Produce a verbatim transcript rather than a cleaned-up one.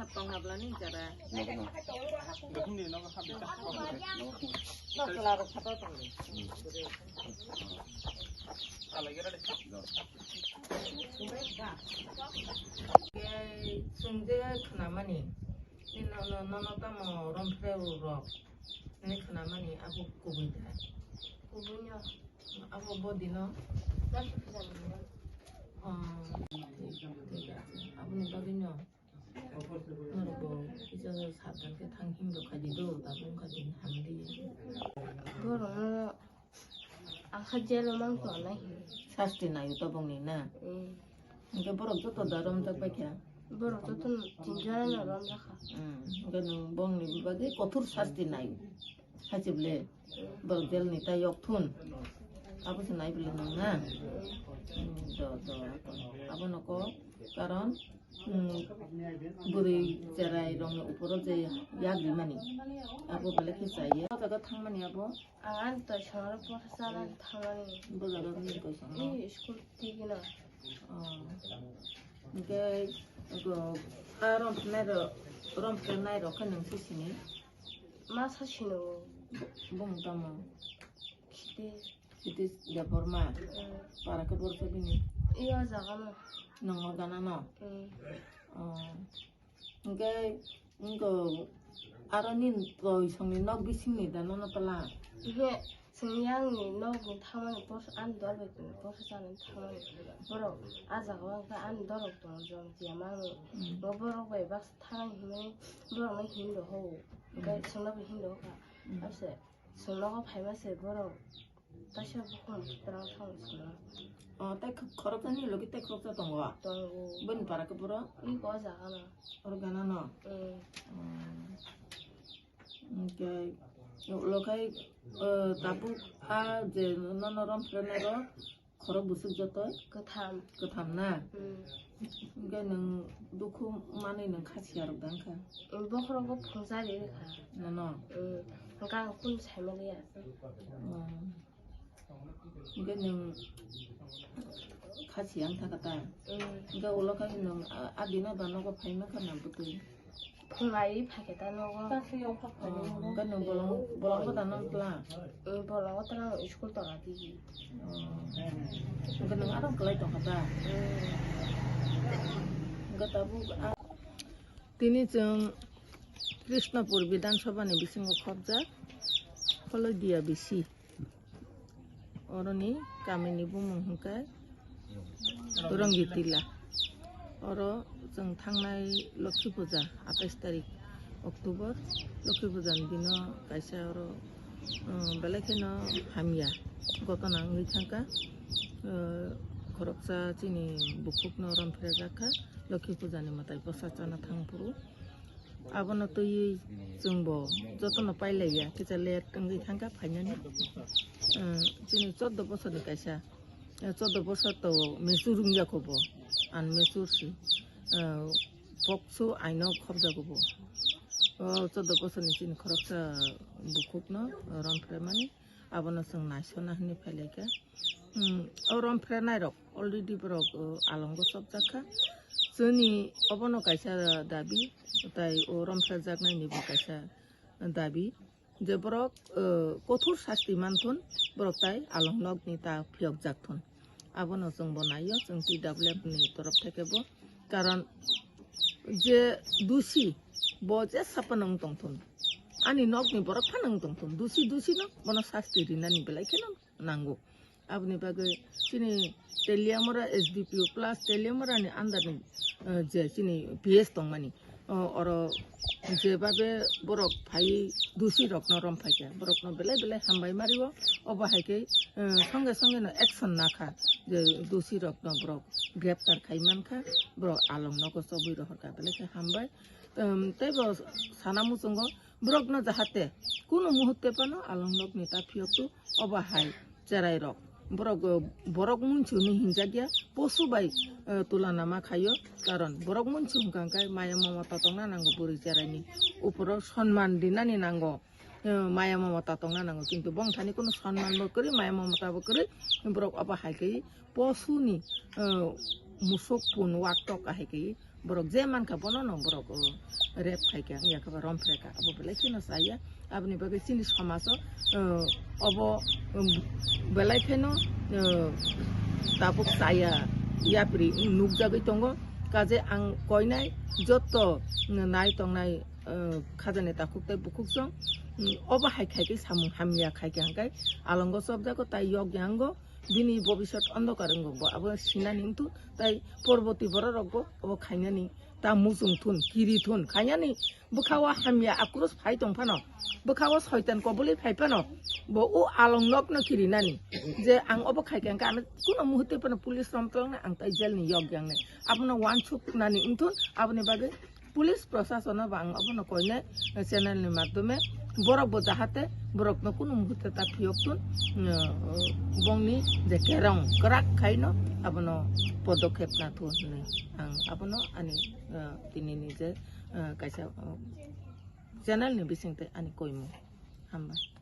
Tong habla ni jara. Chwng je khnamani, nono tamo romphreu rok, nini khnamani abo kubui da? Kubui no. Abo bodino. Aboni bagwino norokbo kisa sabdan khe thang himrok khaidi do, tabuk khaidi hamdi. Borokno ang kha jelo mang tongnai hinwi. Sasti naio tabukni na? Mm. Hwnkhe borok joto da romjak bai kha? Borok joto tinjora no romjak kha. Mm. Hwnkhe nwng bongni bagwi kothor sasti naio. Haichible borok jelni tai yok thun. Abo se nai bile nang na. Hmm, do, do, do. Abono ko karon, hmm, bwrwi cherai rokni uporo je yak rimani. Abo belai khe chaya. O jaga thangmani abo? Ang ani toisongo porsa chana thangmani. Bo jaga ni toisongo? Ni school tigino. Oh. Hwnkhe, ego, a rom phnai rok, rom phnai rok khe nwng se sini? Ma sa sino. Bung tamo? Khite. Khite Debbarma. Mm. Para khe borok bini? Iyo jaga no. Nongo gana no? Mm. Oh. Hwnkhe, wngkha aro nini toisongni nok bisingni da nono twla? Ihe, chwng yang ni nok ni thangmani porsa, ani dol bai porsa chana thangmani. Borok a jaga o wngkha ani dol rok tongo jom tiya mani. Mm. Bo borok bai baksa thangmani hinwi borok no hindo ho. Hwnkhe, mm, chwngno bo hindo kha. Mm. Ase. Chwng nogo phaima se borok. Kaisa bukhum twrang thang chwng. Oh, tei khoroksa ni logi tei khoroksa tongo? Tongo. Boni para khe boro? Iko o jaga no. Oro gana no? Mm. Oh. Hwnkhe, ulo khai, eh, tabuk a je nono rom phrenai ro, Khorok bwswk joto? Kwtham. Kwtham na? Hmm. Hwnkhe nwng dukhu manwi nwng kha siya rok da wngkha? Bokhorogo phungjari rwkha. Nono? Hmm. Hwnkhe ang kunu saimaliya. Hmm. Hwnkhe nwng kha siya wngkha kha ta? Hmm. Hwnkhe ulo khe nwng a, a dino da nogo phaima kha na bwtwi? Phungai phaikhe ta nogo. Oh, hwnkhe nwng bolong, bolong kwthang no twlang? Eh, bolongo twlang, school tola di. Oh. Hwnkhe nwng aro kwlai tongkha ta? Eh. Hwnkhe tabuk a-, tini chwng Krishnapur Bidhan Sabha ni bisingo khopjak Kolodia bisi. Oroni kamini bumung hwnkhe Rongitila. Oro chwng thangnai Lokhi Puja, atais tarik October, Lokhi Puja ni dino kaisa oro, um, belai kheno hamya gotona wngwi thangkha. Uh, khoroksa chini bukhukno romphrejakha Lokhi Puja ni mwtai bwsa chana thangphuru. Abono twiwi chwngbo jotono pailaiya, kisa late wngwi thangkha phainani. Uhm, chini chordo bosorni kaisa, eh, chordo bosor to mature wngya kho bo, unmature si. Eh, pokso aino khopjago bo. O chordo bosorni chini khoroksa bukhukno romphraimani, abono chwng naisona hwnwi phailaikha. Hmm, o romphrenai rok already borok, uh, alongo chopjak kha. Chwngni obono kaisa dabi, tai o romphrejaknai ni bo kaisa dabi. Je borok, uh, kothor sasti manthun, borok tai along nokni ta phiyokjak thun. Abono chwng bo naio, chwng T W F ni torof theke bo. Karon je dusi, bo je saphano wng tongthun. Ani nokni borok phano wng tongthun. Dusi, dusi no, bono sasti rinani belai kheno nango. Aboni bagwi chini Teliamura S D P O plus Teliamura ni under ni, eh, je chini P S tongmani, o, oro jebabe borok phai dusi rokno romphai kha, borokno belai belai hambai mario. Obo hai khe, eh, songe songe no action nakha, je dusi rokno borok greptar khai mankha, borok along nogo chobwi rohorkha, belai khe hambai. Em, tei bo sana muchungo borokno jahate kunu muhutte phano along nokni ta phiyoktu obo hai cherai rok. Borok, borok munsuni hinjakya, posu bai, eh, tulana ma khaio, karon borok munsu hwnkha hwnkhe maya mamata tongna nango bwrwi cheraini uporo sonman rinani nango. Eh, maya mamata tongna nango, kintu bongthani kunu sonman bo kwrwi, maya mamata bo kwrwi, borok obo hai khe posuni, eh, musuk pun wak tok ahai kai borok je mankha bono no borok, uh, rep khai kha, ya khe ba rom phre kha, abo belai kheno chaya. Aboni bagwi chini somajo, uh, obo, um, belai kheno, uh, tabuk chaya yapri nukjagwi tongo. Kaje ang koinai joto nai tongnai, uh, khajani takhuk tei bukhuk song, um, obo hai khai khe samung hamya khai khe hangkai alongo chopjago tai yok yango. Bini bobiswt ondokar wngo bo abo sinani wngthun tai porboti borok rokbo obo khainani ta muchung thun kiri thun khainani bwkhao hamya akrus phai tong phano bwkhao soitan koboli phai phano bo o along nokno kirinani je ang obo khai khe ang khe ano kuno muhurte phano police romtolna ang tai jail ni yok yang nai abono wansuk nani wngthun aboni bagwi police prosasono bo ang abono koinai channel ni madhyome borok bo jahate borok no kunu muhurte ta phiyok tun, uh, bongni je kerong kwrak khaino abono podokhep na thu hinwi ang abono ani, uh, tini ni je, uh, kaisa, uh, channel ni bisingtwi ani koimung. Hambai.